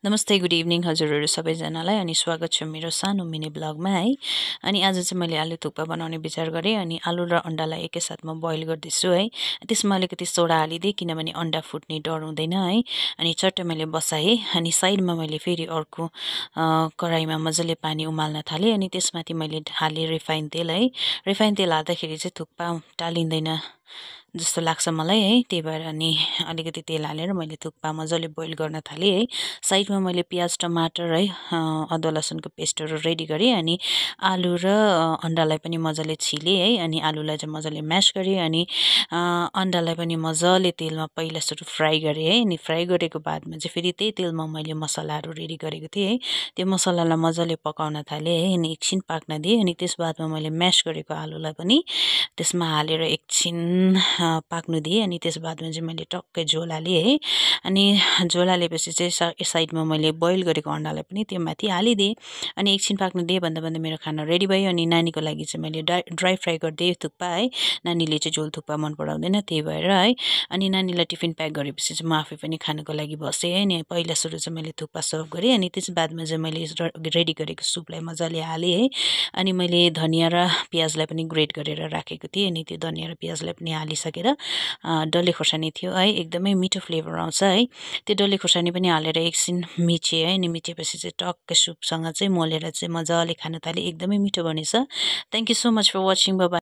नमस्ते good evening हजुरहरू सबैजनालाई अनि स्वागत छ मेरो सानो मिनी ब्लगमा है। अनि आज चाहिँ मैले आलु थुक्पा बनाउने विचार गरेँ अनि आलु र अन्डालाई एकैसाथमा बोइल गर्दैछु है। त्यसमा अलिकति सोडा हालिदिएँ किनभने अन्डा फुट्ने डर हुँदैन है। अनि चट्टै मैले बसाएँ अनि साइडमा मैले फेरि अर्को कराईमा मजाले पानी उमाल्न थालेँ अनि त्यसमाथि मैले हालेँ रिफाइन तेल है। रिफाइन तेल हाल्दाखेरि चाहिँ थुक्पा टालिँदैन जस्तो लाग्छ मलाई है। त्यही भएर अनि अलिकति तेल हालेर मैले थुक्पा मजाले बोइल गर्न थालेँ है। साइडमा मैले प्याज टमाटर है अदुवा लसुनको पेस्टहरू रेडी गरेँ अनि आलु र अन्डालाई पनि मजाले छिलेँ है। अनि आलुलाई चाहिँ मजाले म्यास गरेँ अनि अन्डालाई पनि मजाले तेलमा पहिला सुरु फ्राई गरेँ है। अनि फ्राई गरेको बादमा चाहिँ फेरि त्यही तेलमा मैले मसलाहरू रेडी गरेको थिएँ है। त्यो मसलालाई मजाले पकाउन थालेँ है अनि एकछिन पाक्न दिएँ अनि त्यस बादमा मैले म्यास गरेको आलुलाई पनि त्यसमा हालेर एकछिन पाक्नु दिएँ अनि त्यस बादमा चाहिँ मैले टक्कै झोल हालेँ है। अनि झोल हालेपछि चाहिँ साइडमा मैले बोइल गरेको अन्डालाई पनि त्यो माथि हालिदिएँ अनि एकछिन पाक्नु दिएँ भन्दा भन्दा मेरो खाना रेडी भयो। अनि नानीको लागि चाहिँ मैले ड्राई फ्राई गरिदिएँ थुक्पा है। नानीले चाहिँ झोल थुक्पा मन पराउँदैन त्यही भएर है। अनि नानीलाई टिफिन प्याक गरेपछि चाहिँ म आफै पनि खानको लागि बसेँ है। अनि पहिला सुरु चाहिँ मैले थुक्पा सर्भ गरेँ अनि त्यस बादमा चाहिँ मैले रेडी गरेको सुपलाई मजाले हालेँ है। अनि मैले धनियाँ र प्याजलाई पनि ग्रेट गरेर राखेको थिएँ अनि त्यो धनियाँ र प्याजलाई पनि हालिसकेर डल्ले खोर्सानी थियो है, एकदमै मिठो फ्लेभर आउँछ है। त्यो डल्ले खोर्सानी पनि हालेर एकछिन मिचेँ है। अनि मिचेपछि चाहिँ टक्कै सुपसँग चाहिँ मोलेर चाहिँ मजाले खान थालेँ, एकदमै मिठो बनेछ। Thank you so much for watching. Bye by.